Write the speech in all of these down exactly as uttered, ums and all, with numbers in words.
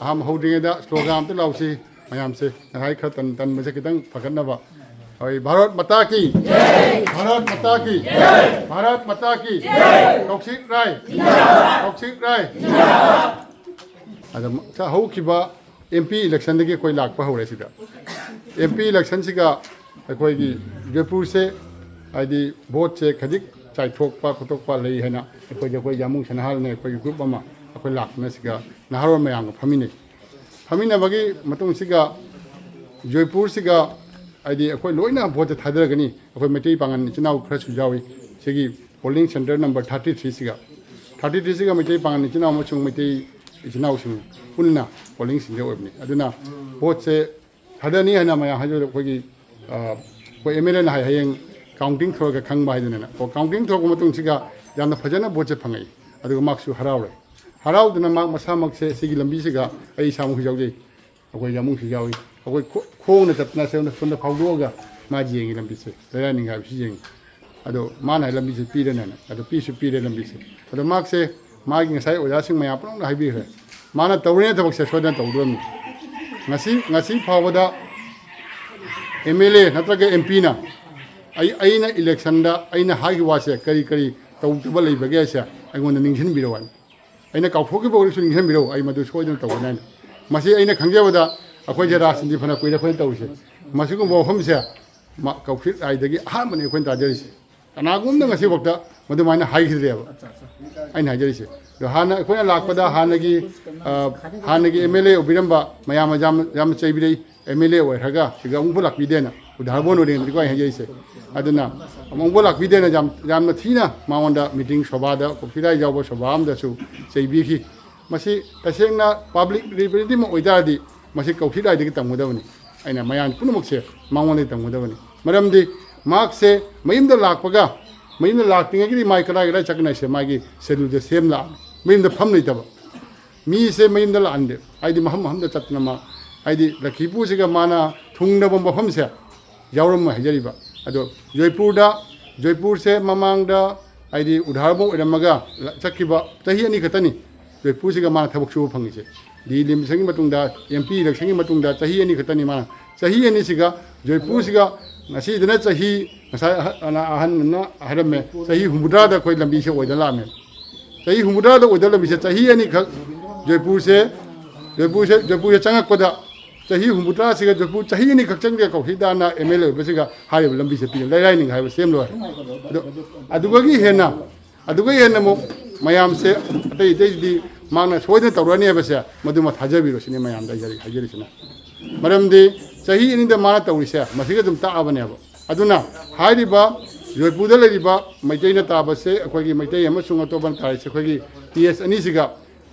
ꯑꯍꯥꯟꯕ ꯍꯧꯗ꯭ꯔꯤꯉꯩꯗ ꯁ꯭ꯂꯣꯒꯥꯟ ꯑꯝꯇ ꯂꯥꯎꯁꯤ ꯃꯌꯥꯝꯁꯦ꯫ ꯉꯁꯥꯏ ꯈꯔ ꯇꯟ ꯇꯟꯕꯁꯦ ꯈꯤꯇꯪ ꯐꯒꯠꯅꯕ꯫ ꯍꯣꯏ, ꯚꯥꯔꯠ ꯃꯥꯇꯥ ꯀꯤ, ꯚꯥꯔꯠ ꯃꯥꯇꯥ ꯀꯤ, ꯚꯥꯔꯠ ꯃꯥꯇꯥ ꯀꯤ꯫ ꯀꯧꯁꯤꯛ ꯔꯥꯏ, ꯀꯧꯁꯤꯛ ꯔꯥꯏ꯫ ꯑꯗ ꯍꯧꯈꯤꯕ ꯑꯦꯝ ꯄꯤ ꯏꯂꯦꯛꯁꯟꯗꯒꯤ ꯑꯩꯈꯣꯏ ꯂꯥꯛꯄ ꯍꯧꯔꯦ ꯁꯤꯗ꯫ ꯑꯦꯝ ꯄꯤ ꯏꯂꯦꯛꯁꯟꯁꯤꯒ ꯑꯩꯈꯣꯏꯒꯤ ꯖꯣꯏꯄꯨꯔꯁꯦ, ꯍꯥꯏꯗꯤ ꯚꯣꯠꯁꯦ ꯈꯖꯤꯛ ꯆꯥꯏꯊꯣꯛꯄ ꯈꯣꯠꯇꯣꯛꯄ ꯂꯩ ꯍꯥꯏꯅ ꯑꯩꯈꯣꯏꯁꯦ, ꯑꯩꯈꯣꯏ ꯌꯥꯃꯨꯡ ꯁꯅꯥꯍꯜꯅ ꯑꯩꯈꯣꯏꯒꯤ ꯒ꯭ꯔꯨꯞ ꯑꯃ ꯑꯩꯈꯣꯏ ꯂꯥꯛꯇꯅ ꯁꯤꯒ ꯅꯍꯥꯔꯣꯜ ꯃꯌꯥꯝꯒ ꯐꯝꯃꯤꯟꯅꯩ꯫ ꯐꯝꯃꯤꯟꯅꯕꯒꯤ ꯃꯇꯨꯡꯁꯤꯒ ꯖꯣꯏꯄꯨꯔꯁꯤꯒ, ꯍꯥꯏꯗꯤ ꯑꯩꯈꯣꯏ ꯂꯣꯏꯅ ꯚꯣꯠꯁꯦ ꯊꯥꯗꯔꯒꯅꯤ꯫ ꯑꯩꯈꯣꯏ ꯃꯩꯇꯩ ꯄꯥꯉꯜ ꯏꯆꯤꯟ ꯏꯅꯥꯎ ꯈꯔꯁꯨ ꯌꯥꯎꯏ꯫ ꯁꯤꯒꯤ ꯄꯣꯂꯤꯡ ꯁꯦꯟꯇꯔ ꯅꯝꯕꯔ ꯊꯥꯔꯇꯤ ꯊ꯭ꯔꯤꯁꯤꯒ, ꯊꯥꯔꯇꯤ ꯊ꯭ꯔꯤꯁꯤꯒ ꯃꯩꯇꯩ ꯄꯥꯉꯜ ꯏꯆꯤꯟ ꯏꯅꯥꯎ ꯑꯃꯁꯨꯡ ꯃꯩꯇꯩ ꯏꯆꯤꯟ ꯏꯅꯥꯎꯁꯤꯡ ꯄꯨꯟꯅ ꯄꯣꯂꯤꯡ ꯁꯦꯟꯇꯔ ꯑꯣꯏꯕꯅꯤ꯫ ꯑꯗꯨꯅ ꯚꯣꯠꯁꯦ ꯊꯥꯗꯅꯤ ꯍꯥꯏꯅ ꯃꯌꯥꯝ ꯍꯥꯏꯖꯕꯗ ꯑꯩꯈꯣꯏꯒꯤ, ꯑ, ꯑꯩꯈꯣꯏ ꯑꯦꯝ ꯑꯦꯜ ꯑꯦꯅ ꯍꯥꯏ, "ꯍꯌꯦꯡ ꯀꯥꯎꯟꯇꯤꯡ ꯊꯣꯛꯂꯒ ꯈꯪꯕ" ꯍꯥꯏꯗꯅꯅꯦ꯫ ꯑꯣ, ꯀꯥꯎꯟꯇꯤꯡ ꯊꯣꯛꯂꯛꯄ ꯃꯇꯨꯡꯁꯤꯒ ꯌꯥꯝꯅ ꯐꯖꯅ ꯚꯣꯠꯁꯦ ꯐꯪꯉꯛꯏ꯫ ꯑꯗꯨꯒ ꯃꯍꯥꯛꯁꯨ ꯍꯔꯥꯎꯔꯦ꯫ ꯍꯔꯥꯎꯗꯨꯅ ꯃꯍꯥꯛ ꯃꯁꯥꯃꯛꯁꯦ ꯁꯤꯒꯤ ꯂꯝꯕꯤꯁꯤꯒ ꯑꯩ ꯏꯁꯥꯃꯛꯁꯨ ꯌꯥꯎꯖꯩ꯫ ꯑꯩꯈꯣꯏ ꯌꯥꯃꯨꯡꯁꯨ ꯌꯥꯎꯏ꯫ ꯑꯩꯈꯣꯏ ꯈꯣ-, ꯈꯣꯡꯅ ꯆꯠꯇꯅ ꯁꯣꯝꯗ, ꯁꯣꯝꯗ ꯐꯥꯎꯗꯣꯛꯑꯒ ꯃꯥ ꯌꯦꯡꯉꯤ ꯂꯝꯕꯤꯁꯦ, ꯂꯩꯔꯥꯏ ꯅꯤꯡꯈꯥꯏꯕꯁꯤ ꯌꯦꯡꯉꯤ꯫ ꯑꯗꯣ ꯃꯥꯅ ꯍꯥꯏ ꯂꯝꯕꯤꯁꯦ ꯄꯤꯔꯅꯦꯅ, ꯑꯗꯣ ꯄꯤꯁꯨ ꯄꯤꯔꯦ ꯂꯝꯕꯤꯁꯦ꯫ ꯑꯗꯣ ꯃꯍꯥꯛꯁꯦ ꯃꯥꯒꯤ ꯉꯁꯥꯏ ꯑꯣꯖꯥꯁꯤꯡ ꯃꯌꯥꯝ ꯄꯨꯝꯅꯃꯛꯅ ꯍꯥꯏꯕꯤꯈ꯭ꯔꯦ, ꯃꯥꯅ ꯇꯧꯔꯤꯉꯩ ꯊꯕꯛꯁꯦ ꯁꯣꯏꯗꯅ ꯇꯧꯗꯣꯔꯝꯅꯤ꯫ ꯉꯁꯤ, ꯉꯁꯤ ꯐꯥꯎꯕꯗ ꯑꯦꯝ ꯑꯦꯜ ꯑꯦ ꯅꯠꯇ꯭ꯔꯒ ꯑꯦꯝ ꯄꯤꯅ ꯑꯩ, ꯑꯩꯅ ꯏꯂꯦꯛꯁꯟꯗ ꯑꯩꯅ ꯍꯥꯏꯈꯤꯕ ꯋꯥꯁꯦ ꯀꯔꯤ ꯀꯔꯤ ꯇꯧꯗꯕ ꯂꯩꯕꯒꯦ ꯍꯥꯏꯁꯦ ꯑꯩꯉꯣꯟꯗ ꯅꯤꯡꯁꯤꯡꯕꯤꯔꯛꯑꯣ ꯍꯥꯏꯅ꯫ ꯑꯩꯅ ꯀꯥꯎꯊꯣꯛꯈꯤꯕ ꯑꯣꯏꯔꯁꯨ ꯅꯤꯡꯁꯤꯡꯕꯤꯔꯛꯎ, ꯑꯩ ꯃꯗꯨ ꯁꯣꯏꯗꯅ ꯇꯧꯒꯅꯤ ꯍꯥꯏꯅ꯫ ꯃꯁꯤ ꯑꯩꯅ ꯈꯪꯖꯕꯗ ꯑꯩꯈꯣꯏꯁꯦ ꯔꯥꯖꯅꯤꯇꯤ ꯐꯅ ꯀꯨꯏꯔꯦ ꯑꯩꯈꯣꯏꯅ ꯇꯧꯔꯤꯁꯦ꯫ ꯃꯁꯤꯒꯨꯝꯕ ꯋꯥꯐꯝꯁꯦ ꯃ-, ꯀꯧꯁꯤꯛ ꯔꯥꯏꯗꯒꯤ ꯑꯍꯥꯟꯕꯅꯤ ꯑꯩꯈꯣꯏꯅ ꯇꯥꯖꯔꯤꯁꯦ꯫ ꯀꯅꯥꯒꯨꯝꯕꯅ ꯉꯁꯤꯐꯥꯎꯗ ꯃꯗꯨꯃꯥꯏꯅ ꯍꯥꯏꯈꯤꯗ꯭ꯔꯦꯕ꯫ ꯑꯩꯅ ꯍꯥꯏꯖꯔꯤꯁꯦ꯫ ꯑꯗꯣ ꯍꯥꯟꯅ ꯑꯩꯈꯣꯏꯅ ꯂꯥꯛꯄꯗ ꯍꯥꯟꯅꯒꯤ, ꯑ, ꯍꯥꯟꯅꯒꯤ ꯑꯦꯝ ꯑꯦꯜ ꯑꯦ ꯑꯣꯏꯕꯤꯔꯝꯕ ꯃꯌꯥꯝ ꯌꯥꯝ, ꯌꯥꯝꯅ ꯆꯩꯕꯤꯔꯛꯏ꯫ ꯑꯦꯝ ꯑꯦꯜ ꯑꯦ ꯑꯣꯏꯔꯒ ꯁꯤꯗ ꯑꯃꯨꯛꯐꯥꯎ ꯂꯥꯛꯄꯤꯗꯦꯅ, ꯎꯗꯥꯍꯔꯟ ꯑꯣꯏꯅ ꯑꯩꯈꯣꯏ ꯍꯥꯏꯖꯔꯤꯁꯦ꯫ ꯑꯗꯨꯅ ꯑꯃꯨꯛꯐꯥꯎ ꯂꯥꯛꯄꯤꯗꯦꯅ ꯌꯥꯝ, ꯌꯥꯝꯅ ꯊꯤꯅ ꯃꯉꯣꯟꯗ ꯃꯤꯇꯤꯡ ꯁꯣꯚꯥꯗ, ꯀꯣꯐꯤ ꯔꯥꯏ ꯌꯥꯎꯕ ꯁꯣꯚꯥ ꯑꯃꯗꯁꯨ ꯆꯩꯕꯤꯈꯤ꯫ ꯃꯁꯤ ꯇꯁꯦꯡꯅ ꯄꯕ꯭ꯂꯤꯛ ꯔꯤꯄ꯭ꯔꯖꯦꯟꯇꯦꯇꯤꯚ ꯑꯃ ꯑꯣꯏꯇꯥꯔꯗꯤ ꯃꯁꯤ ꯀꯧꯁꯤꯛ ꯔꯥꯏꯗꯒꯤ ꯇꯝꯒꯗꯕꯅꯤ꯫ ꯑꯩꯅ ꯃꯌꯥꯝ ꯄꯨꯝꯅꯃꯛꯁꯦ ꯃꯉꯣꯟꯗꯒꯤ ꯇꯝꯒꯗꯕꯅꯤ꯫ ꯃꯔꯝꯗꯤ ꯃꯍꯥꯛꯁꯦ ꯃꯌꯨꯝꯗ ꯂꯥꯛꯄꯒ, ꯃꯌꯨꯝꯗ ꯂꯥꯛꯇ꯭ꯔꯤꯉꯩꯒꯤꯗꯤ ꯃꯥꯏ ꯀꯗꯥꯏ ꯀꯗꯥꯏ ꯆꯠꯀꯅꯤ ꯍꯥꯏꯁꯦ ꯃꯥꯒꯤ ꯁꯦꯗꯨꯜꯁꯦ ꯁꯦꯝ ꯂꯥꯛꯑꯕꯅꯤ꯫ ꯃꯌꯨꯝꯗ ꯐꯝ ꯂꯩꯇꯕ꯫ ꯃꯤꯁꯦ ꯃꯌꯨꯝꯗ ꯂꯥꯛꯍꯟꯗꯦ꯫ ꯍꯥꯏꯗꯤ ꯃꯐꯝ ꯃꯐꯝꯗ ꯆꯠꯇꯅ ꯃꯥ, ꯍꯥꯏꯗꯤ ꯂꯛꯈꯤꯄꯨꯔꯁꯤꯒ ꯃꯥꯅ ꯊꯨꯡꯅꯕ ꯃꯐꯝꯁꯦ ꯌꯥꯎꯔꯝꯃꯣꯏ ꯍꯥꯏꯖꯔꯤꯕ꯫ ꯑꯗꯣ ꯖꯣꯏꯄꯨꯔꯗ, ꯖꯣꯏꯄꯨꯔꯁꯦ ꯃꯃꯥꯡꯗ ꯍꯥꯏꯗꯤ ꯎꯗꯥꯍꯔꯟ ꯑꯣꯏꯔꯝꯃꯒ ꯆꯠꯈꯤꯕ ꯆꯍꯤ ꯑꯅꯤ ꯈꯛꯇꯅꯤ ꯖꯣꯏꯄꯨꯔꯁꯤꯒ ꯃꯥꯅ ꯊꯕꯛ ꯁꯨꯕ ꯐꯪꯉꯤꯁꯦ꯫ ꯗꯤ ꯏꯂꯦꯛꯁꯟꯒꯤ ꯃꯇꯨꯡꯗ, ꯑꯦꯝ ꯄꯤ ꯏꯂꯦꯛꯁꯟꯒꯤ ꯃꯇꯨꯡꯗ ꯆꯍꯤ ꯑꯅꯤ ꯈꯛꯇꯅꯤ ꯃꯥꯅ꯫ ꯆꯍꯤ ꯑꯅꯤꯁꯤꯒ ꯖꯣꯏꯄꯨꯔꯁꯤꯒ, ꯉꯁꯤꯗꯅ ꯆꯍꯤ, ꯉꯁꯥꯏ ꯑꯍ-, ꯑꯅ-, ꯑꯍꯟ ꯑꯃꯅ ꯍꯥꯏꯔꯝꯃꯦ, ꯆꯍꯤ ꯍꯨꯝꯐꯨꯇꯔꯥꯗ ꯑꯩꯈꯣꯏ ꯂꯝꯕꯤꯁꯦ ꯑꯣꯏꯗ ꯂꯥꯛꯑꯝꯃꯦ꯫ ꯆꯍꯤ ꯍꯨꯝꯐꯨꯇꯔꯥꯗ ꯑꯣꯏꯗ ꯂꯝꯕꯤꯁꯦ ꯆꯍꯤ ꯑꯅꯤꯈꯛ ꯖꯣꯏꯄꯨꯔꯁꯦ, ꯖꯣꯏꯄꯨꯔꯁꯦ, ꯖꯣꯏꯄꯨꯔꯁꯦ ꯆꯪꯉꯛꯄꯗ ꯆꯍꯤ ꯍꯨꯝꯐꯨꯇꯔꯥꯁꯤꯒ ꯖꯣꯏꯄꯨꯔ ꯆꯍꯤ ꯑꯅꯤꯈꯛ ꯆꯪꯗꯦ ꯀꯧꯁꯤꯗꯥꯅ ꯑꯦꯝ ꯑꯦꯜ ꯑꯦ ꯑꯣꯏꯕꯁꯤꯒ ꯍꯥꯏꯔꯤꯕ ꯂꯝꯕꯤꯁꯦ ꯄꯤꯌꯨ, ꯂꯩꯔꯥꯏꯅꯤꯡ ꯍꯥꯏꯕ ꯁꯦꯝ ꯂꯣꯏꯔꯦ꯫ ꯑꯗꯣ ꯑꯗꯨꯗꯒꯤ ꯍꯦꯟꯅ ꯑꯗꯨꯒ ꯍꯦꯟꯅ ꯑꯃꯨꯛ ꯃꯌꯥꯝꯁꯦ ꯑꯇꯩ ꯑꯇꯩꯗꯤ ꯃꯥꯅ ꯁꯣꯏꯗꯅ ꯇꯧꯔꯅꯤ ꯍꯥꯏꯕꯁꯦ ꯃꯗꯨꯃ ꯊꯥꯖꯕꯤꯔꯣ ꯁꯤꯅꯤ ꯃꯌꯥꯝꯗ ꯑꯩ ꯍꯥꯏꯖꯔꯤ-, ꯍꯥꯏꯖꯔꯤꯁꯤꯅ꯫ ꯃꯔꯝꯗꯤ ꯆꯍꯤ ꯑꯅꯤꯗ ꯃꯥꯅ ꯇꯧꯔꯤꯁꯦ ꯃꯁꯤꯒ ꯑꯗꯨꯝ ꯇꯥꯛꯑꯕꯅꯦꯕ꯫ ꯑꯗꯨꯅ ꯍꯥꯏꯔꯤꯕ ꯖꯣꯏꯄꯨꯔꯗ ꯂꯩꯔꯤꯕ ꯃꯩꯇꯩꯅ ꯇꯥꯕꯁꯦ, ꯑꯩꯈꯣꯏꯒꯤ ꯃꯩꯇꯩ ꯑꯃꯁꯨꯡ ꯑꯇꯣꯞꯄꯅ ꯇꯥꯔꯤꯁꯦ, ꯑꯩꯈꯣꯏꯒꯤ ꯄꯤ ꯑꯦꯁ ꯑꯅꯤꯁꯤꯒ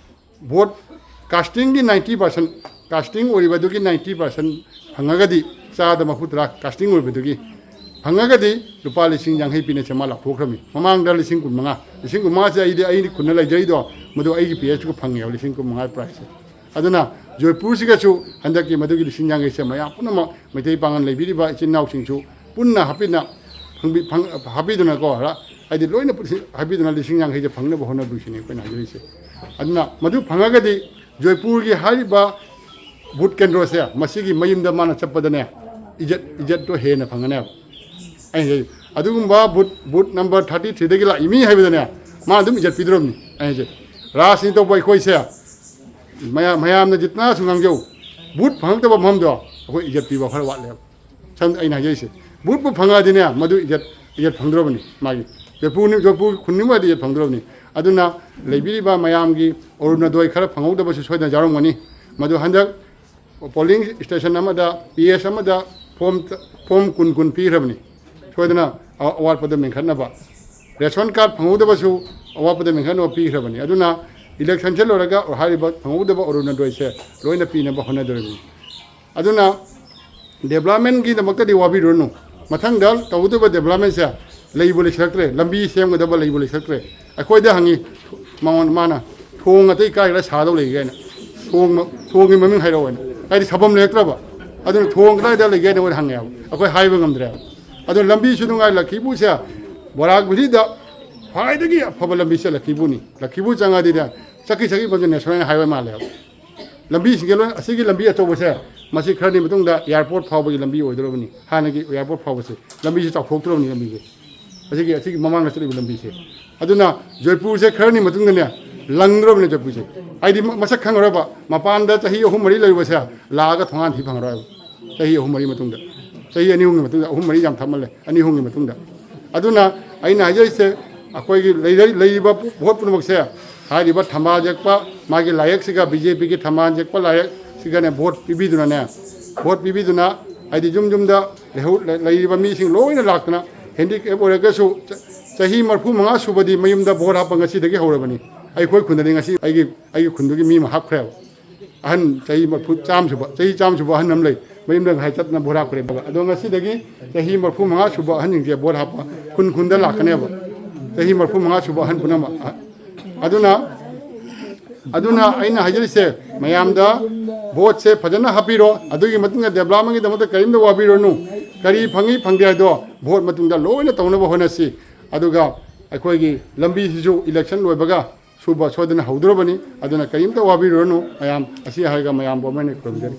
ꯚꯣꯠ ꯀꯥꯁꯇꯤꯡꯒꯤ ꯅꯥꯏꯟꯇꯤ ꯄꯥꯔꯁꯦꯟ, ꯀꯥꯁꯇꯤꯡ ꯑꯣꯏꯔꯤꯕꯗꯨꯒꯤ ꯅꯥꯏꯟꯇꯤ ꯄꯥꯔꯁꯦꯟ ꯐꯪꯉꯒꯗꯤ ꯆꯥꯗ ꯃꯔꯐꯨꯇꯔꯥ ꯀꯥꯁꯇꯤꯡ ꯑꯣꯏꯕꯗꯨꯒꯤ ꯐꯪꯉꯒꯗꯤ ꯂꯨꯄꯥ ꯂꯤꯁꯤꯡ ꯌꯥꯡꯈꯩ ꯄꯤꯅꯁꯦ ꯃꯥ ꯂꯥꯎꯊꯣꯛꯈ꯭ꯔꯕꯅꯤ꯫ ꯃꯃꯥꯡꯗ ꯂꯤꯁꯤꯡ ꯀꯨꯟꯃꯉꯥ, ꯂꯤꯁꯤꯡ ꯀꯨꯟꯃꯉꯥꯁꯦ ꯑꯩꯗꯤ ꯑꯩꯒꯤ ꯈꯨꯟꯅ ꯂꯩꯖꯔꯤꯗꯣ, ꯃꯗꯨ ꯑꯩꯒꯤ ꯄꯤ ꯑꯦꯁꯇꯨꯒ ꯐꯪꯉꯦꯕ, ꯂꯤꯁꯤꯡ ꯀꯨꯟꯃꯉꯥ ꯄ꯭ꯔꯥꯏꯖꯁꯦ꯫ ꯑꯗꯨꯅ ꯖꯣꯏꯄꯨꯔꯁꯤꯒꯁꯨ ꯍꯟꯗꯛꯀꯤ ꯃꯗꯨꯒꯤ ꯂꯤꯁꯤꯡ ꯌꯥꯡꯈꯩꯁꯦ ꯃꯌꯥꯝ ꯄꯨꯝꯅꯃꯛ ꯃꯩꯇꯩ ꯄꯥꯉꯜ ꯂꯩꯕꯤꯔꯤꯕ ꯏꯆꯤꯟ ꯏꯅꯥꯎꯁꯤꯡꯁꯨ ꯄꯨꯟꯅ ꯍꯥꯞꯄꯤꯅ ꯐꯪꯕꯤ-, ꯐꯪ-, ꯍꯥꯞꯄꯤꯗꯨꯅꯀꯣ, ꯍꯥꯏꯗꯤ ꯂꯣꯏꯅ ꯄꯨꯟꯁꯤ-, ꯍꯥꯞꯄꯤꯗꯨꯅ ꯂꯤꯁꯤꯡ ꯌꯥꯡꯈꯩꯁꯦ ꯐꯪꯅꯕ ꯍꯣꯠꯅꯕꯤꯁꯤꯅꯤ ꯑꯩꯈꯣꯏꯅ ꯍꯥꯏꯖꯔꯤꯁꯦ꯫ ꯑꯗꯨꯅ ꯃꯗꯨ ꯐꯪꯉꯒꯗꯤ ꯖꯣꯏꯄꯨꯔꯒꯤ ꯍꯥꯏꯔꯤꯕ ꯚꯣꯠ ꯀꯦꯟꯗ꯭ꯔꯁꯦ, ꯃꯁꯤꯒꯤ ꯃꯌꯨꯝꯗ ꯃꯥꯅ ꯆꯠꯄꯗꯅꯦ, ꯏꯖꯠ, ꯏꯖꯠꯇꯣ ꯍꯦꯟꯅ ꯐꯪꯒꯅꯦꯕ꯫ ꯑꯩ ꯍꯥꯏꯖꯩ, ꯑꯗꯨꯒꯨꯝꯕ ꯕꯨꯠ, ꯕꯨꯠ ꯅꯝꯕꯔ ꯊꯥꯔꯇꯤ ꯊ꯭ꯔꯤꯗꯒꯤ ꯂꯥꯛꯏ ꯃꯤ ꯍꯥꯏꯕꯗꯅꯦ, ꯃꯥ ꯑꯗꯨꯝ ꯏꯖꯠ ꯄꯤꯗꯧꯔꯕꯅꯤ꯫ ꯑꯩ ꯍꯥꯏꯖꯩ, ꯔꯥꯖꯅꯤꯇꯤ ꯇꯧꯕ ꯑꯩꯈꯣꯏꯁꯦ, ꯃꯌꯥꯝ, ꯃꯌꯥꯝꯅ ꯖꯤꯇꯅꯥꯁꯨ ꯉꯥꯡꯖꯧ, ꯕꯨꯠ ꯐꯪꯉꯛꯇꯕ ꯃꯐꯝꯗꯣ ꯑꯩꯈꯣꯏ ꯏꯖꯠ ꯄꯤꯕ ꯈꯔ ꯋꯥꯠꯂꯦꯕ꯫ ꯁꯝꯅ ꯑꯩꯅ ꯍꯥꯏꯖꯔꯤꯁꯦ, ꯕꯨꯠꯄꯨ ꯐꯪꯉꯛꯑꯗꯤꯅꯦ, ꯃꯗꯨ ꯏꯖꯠ, ꯏꯖꯠ ꯐꯪꯗ꯭ꯔꯕꯅꯤ ꯃꯥꯒꯤ꯫ ꯖꯣꯏꯄꯨꯔꯅꯤ, ꯖꯣꯏꯄꯨꯔ ꯈꯨꯟꯅꯤꯡꯕꯗꯤ ꯏꯖꯠ ꯐꯪꯗ꯭ꯔꯕꯅꯤ꯫ ꯑꯗꯨꯅ ꯂꯩꯕꯤꯔꯤꯕ ꯃꯌꯥꯝꯒꯤ ꯑꯔꯨꯅꯣꯗꯣꯏ ꯈꯔ ꯐꯪꯍꯧꯗꯕꯁꯨ ꯁꯣꯏꯗꯅ ꯌꯥꯎꯔꯝꯒꯅꯤ꯫ ꯃꯗꯨ ꯍꯟꯗꯛ ꯄꯣꯂꯤꯡ ꯁ꯭ꯇꯦꯁꯟ ꯑꯃꯗ, ꯄꯤ ꯑꯦꯁ ꯑꯃꯗ ꯐꯣꯝ, ꯐꯣꯝ ꯀꯨꯟ ꯀꯨꯟ ꯄꯤꯈ꯭ꯔꯕꯅꯤ꯫ ꯁꯣꯏꯗꯅ ꯑ-, ꯑꯋꯥꯠꯄꯗ ꯃꯦꯟꯈꯠꯅꯕ꯫ Ration card ꯐꯪꯍꯧꯗꯕꯁꯨ ꯑꯋꯥꯠꯄꯗ ꯃꯦꯟꯈꯠꯅꯕ ꯄꯤꯈ꯭ꯔꯕꯅꯤ꯫ ꯑꯗꯨꯅ ꯏꯂꯦꯛꯁꯟꯁꯦ ꯂꯣꯏꯔꯒ ꯍꯥꯏꯔꯤꯕ ꯐꯪꯍꯧꯗꯕ ꯑꯔꯨꯅꯣꯗꯣꯏꯁꯦ ꯂꯣꯏꯅ ꯄꯤꯅꯕ ꯍꯣꯠꯅꯗꯣꯔꯤꯕꯅꯤ꯫ ꯑꯗꯨꯅ ꯗꯦꯕꯂꯞꯃꯦꯟꯒꯤꯗꯃꯛꯇꯗꯤ ꯋꯥꯕꯤꯔꯨꯔꯅꯨ꯫ ꯃꯊꯪꯗ ꯇꯧꯒꯗꯕ ꯗꯦꯕꯂꯞꯃꯦꯟꯁꯦ ꯂꯩꯕꯨ ꯂꯩꯁꯤꯜꯂꯛꯇ꯭ꯔꯦ, ꯂꯝꯕꯤ ꯁꯦꯝꯒꯗꯕ ꯂꯩꯕꯨ ꯂꯩꯁꯤꯜꯂꯛꯇ꯭ꯔꯦ꯫ ꯑꯩꯈꯣꯏꯗ ꯍꯪꯉꯤ, ꯃꯉꯣꯟ-, ꯃꯥꯅ, "ꯊꯣꯡ ꯑꯇꯩ ꯀꯥꯏꯗ ꯁꯥꯗꯧ ꯂꯩꯒꯦ?" ꯍꯥꯏꯅ꯫ ꯊꯣꯡ ꯃ-, ꯊꯣꯡꯒꯤ ꯃꯃꯤꯡ ꯍꯥꯏꯔꯛꯑꯣ ꯍꯥꯏꯅ꯫ ꯍꯥꯏꯗꯤ ꯁꯥꯐꯝ ꯂꯩꯔꯛꯇ꯭ꯔꯕ꯫ ꯑꯗꯨꯅ ꯊꯣꯡ ꯀꯗꯥꯏꯗ ꯂꯩꯒꯦ ꯍꯥꯏꯅ ꯑꯩꯈꯣꯏꯗ ꯍꯪꯉꯦꯕ꯫ ꯑꯩꯈꯣꯏ ꯍꯥꯏꯕ ꯉꯝꯗ꯭ꯔꯦꯕ꯫ ꯑꯗꯨꯅ ꯂꯝꯕꯤꯁꯨ ꯅꯨꯡꯉꯥꯏ, ꯂꯛꯈꯤꯕꯨꯁꯦ ꯕꯔꯥꯛ ꯚꯦꯂꯤꯗ ꯈ꯭ꯋꯥꯏꯗꯒꯤ ꯑꯐꯕ ꯂꯝꯕꯤꯁꯦ ꯂꯛꯈꯤꯕꯨꯅꯤ꯫ ꯂꯛꯈꯤꯕꯨ ꯆꯪꯉꯗꯤꯅꯦ, ꯆꯠꯈꯤ ꯆꯠꯈꯤ ꯐꯝꯁꯦ ꯅꯦꯁꯅꯦꯜ ꯍꯥꯏꯋꯦ ꯃꯥꯜꯂꯦꯕ꯫ ꯂꯝꯕꯤꯁꯤꯡꯁꯦ ꯂꯣꯏ, ꯑꯁꯤꯒꯤ ꯂꯝꯕꯤ ꯑꯆꯧꯕꯁꯦ, ꯃꯁꯤ ꯈꯔꯅꯤ ꯃꯇꯨꯡꯗ ꯑꯦꯌꯥꯔꯄꯣꯔꯠ ꯐꯥꯎꯕꯒꯤ ꯂꯝꯕꯤ ꯑꯣꯏꯗꯧꯔꯕꯅꯤ꯫ ꯍꯥꯟꯅꯒꯤ ꯑꯦꯌꯥꯔꯄꯣꯔꯠ ꯐꯥꯎꯕꯁꯦ ꯂꯝꯕꯤꯁꯦ ꯆꯥꯎꯊꯣꯛꯇ꯭ꯔꯕꯅꯤ꯫ ꯂꯝꯕꯤꯁꯦ ꯑꯁꯤꯒꯤ, ꯑꯁꯤꯒꯤ ꯃꯃꯥꯡꯗ ꯆꯠꯂꯤꯕ ꯂꯝꯕꯤꯁꯦ, ꯑꯗꯨꯅ ꯖꯣꯏꯄꯨꯔꯁꯦ ꯈꯔꯅꯤ ꯃꯇꯨꯡꯗꯅꯦ ꯂꯪꯗ꯭ꯔꯕꯅꯦ ꯖꯣꯏꯄꯨꯔꯁꯦ꯫ ꯍꯥꯏꯗꯤ ꯃ-, ꯃꯁꯛ ꯈꯪꯉꯔꯣꯏꯕ꯫ ꯃꯄꯥꯟꯗ ꯆꯍꯤ ꯑꯍꯨꯝ ꯃꯔꯤ ꯂꯩꯔꯨꯕꯁꯦ ꯂꯥꯛꯑꯒ ꯊꯣꯡꯒꯥꯟ ꯊꯤ ꯐꯪꯉꯔꯣꯏꯕ꯫ ꯆꯍꯤ ꯑꯍꯨꯝ ꯃꯔꯤ ꯃꯇꯨꯡꯗ, ꯆꯍꯤ ꯑꯅꯤ ꯑꯍꯨꯝꯒꯤ ꯃꯇꯨꯡꯗ, ꯑꯍꯨꯝ ꯃꯔꯤ ꯌꯥꯝ ꯊꯝꯃꯜꯂꯦ, ꯑꯅꯤ ꯑꯍꯨꯝꯒꯤ ꯃꯇꯨꯡꯗ꯫ ꯑꯗꯨꯅ ꯑꯩꯅ ꯍꯥꯏꯖꯔꯤꯁꯦ, ꯑꯩꯈꯣꯏꯒꯤ ꯂꯩꯔ-, ꯂꯩꯔꯤꯕ ꯚꯣꯠ ꯄꯨꯝꯅꯃꯛꯁꯦ, ꯍꯥꯏꯔꯤꯕ ꯊꯝꯕꯥꯜ ꯌꯦꯛꯄ, ꯃꯥꯒꯤ ꯂꯥꯏꯌꯦꯛꯁꯤꯒ, ꯕꯤ ꯖꯦ ꯄꯤꯒꯤ ꯊꯝꯕꯥꯜ ꯌꯦꯛꯄ ꯂꯥꯏꯌꯦꯛꯁꯤꯒꯅꯦ ꯚꯣꯠ ꯄꯤꯕꯤꯗꯨꯅꯅꯦ, ꯚꯣꯠ ꯄꯤꯕꯤꯗꯨꯅ ꯍꯥꯏꯗꯤ ꯌꯨꯝ ꯌꯨꯝꯗ ꯂꯩꯍꯧ-, ꯂꯩ-, ꯂꯩꯔꯤꯕ ꯃꯤꯁꯤꯡ ꯂꯣꯏꯅ ꯂꯥꯛꯇꯅ, ꯍꯦꯟꯗꯤꯀꯦꯞ ꯑꯣꯏꯔꯒꯁꯨ ꯆ-, ꯆꯍꯤ ꯃꯔꯤꯐꯨ ꯃꯉꯥ ꯁꯨꯕꯗꯤ ꯃꯌꯨꯝꯗ ꯚꯣꯠ ꯍꯥꯞꯄ ꯉꯁꯤꯗꯒꯤ ꯍꯧꯔꯕꯅꯤ꯫ ꯑꯩꯈꯣꯏ ꯈꯨꯟꯗꯗꯤ ꯉꯁꯤ ꯑꯩꯒꯤ, ꯑꯩꯒꯤ ꯈꯨꯟꯗꯨꯒꯤ ꯃꯤ ꯑꯃ ꯍꯥꯞꯈ꯭ꯔꯦꯕ꯫ ꯑꯍꯟ ꯆꯍꯤ ꯃꯔꯤꯐꯨ, ꯆꯥꯝꯃ ꯁꯨꯕ, ꯆꯍꯤ ꯆꯥꯝꯃ ꯁꯨꯕ ꯑꯍꯟ ꯑꯃ ꯂꯩ, ꯃꯌꯨꯝꯗ ꯉꯁꯥꯏ ꯆꯠꯇꯅ ꯚꯣꯠ ꯍꯥꯞꯈ꯭ꯔꯦꯕ꯫ ꯑꯗꯣ ꯉꯁꯤꯗꯒꯤ ꯆꯍꯤ ꯃꯔꯤꯐꯨ ꯃꯉꯥ ꯁꯨꯕ ꯑꯍꯟꯁꯤꯡꯁꯦ ꯚꯣꯠ ꯍꯥꯞꯄ ꯈꯨꯟ ꯈꯨꯟꯗ ꯂꯥꯛꯀꯅꯦꯕ꯫ ꯆꯍꯤ ꯃꯔꯤꯐꯨ ꯃꯉꯥ ꯁꯨꯕ ꯑꯍꯟ ꯄꯨꯝꯅꯃꯛ꯫ ꯑꯗꯨꯅ, ꯑꯗꯨꯅ ꯑꯩꯅ ꯍꯥꯏꯖꯔꯤꯁꯦ, ꯃꯌꯥꯝꯗ ꯚꯣꯠꯁꯦ ꯐꯖꯅ ꯍꯥꯞꯄꯤꯔꯣ꯫ ꯑꯗꯨꯒꯤ ꯃꯇꯨꯡꯗ ꯗꯦꯕꯂꯞꯃꯦꯟꯒꯤꯗꯃꯛꯇ ꯀꯔꯤꯝꯇ ꯋꯥꯕꯤꯔꯨꯔꯅꯨ꯫ ꯀꯔꯤ ꯐꯪꯉꯤ ꯐꯪꯗꯦ ꯍꯥꯏꯗꯣ ꯚꯣꯠ ꯃꯇꯨꯡꯗ ꯂꯣꯏꯅ ꯇꯧꯅꯕ ꯍꯣꯠꯅꯁꯤ꯫ ꯑꯗꯨꯒ ꯑꯩꯈꯣꯏꯒꯤ ꯂꯝꯕꯤꯁꯤꯁꯨ ꯏꯂꯦꯛꯁꯟ ꯂꯣꯏꯕꯒ ꯁꯨꯕ ꯁꯣꯏꯗꯅ ꯍꯧꯗꯣꯔꯕꯅꯤ꯫ ꯑꯗꯨꯅ ꯀꯔꯤꯝꯇ ꯋꯥꯕꯤꯔꯨꯔꯅꯨ ꯃꯌꯥꯝ꯫ ꯑꯁꯤ ꯍꯥꯏꯔꯒ ꯃꯌꯥꯝꯕꯨ ꯑꯃꯨꯛ ꯍꯟꯅ ꯈꯨꯔꯨꯝꯖꯔꯤ꯫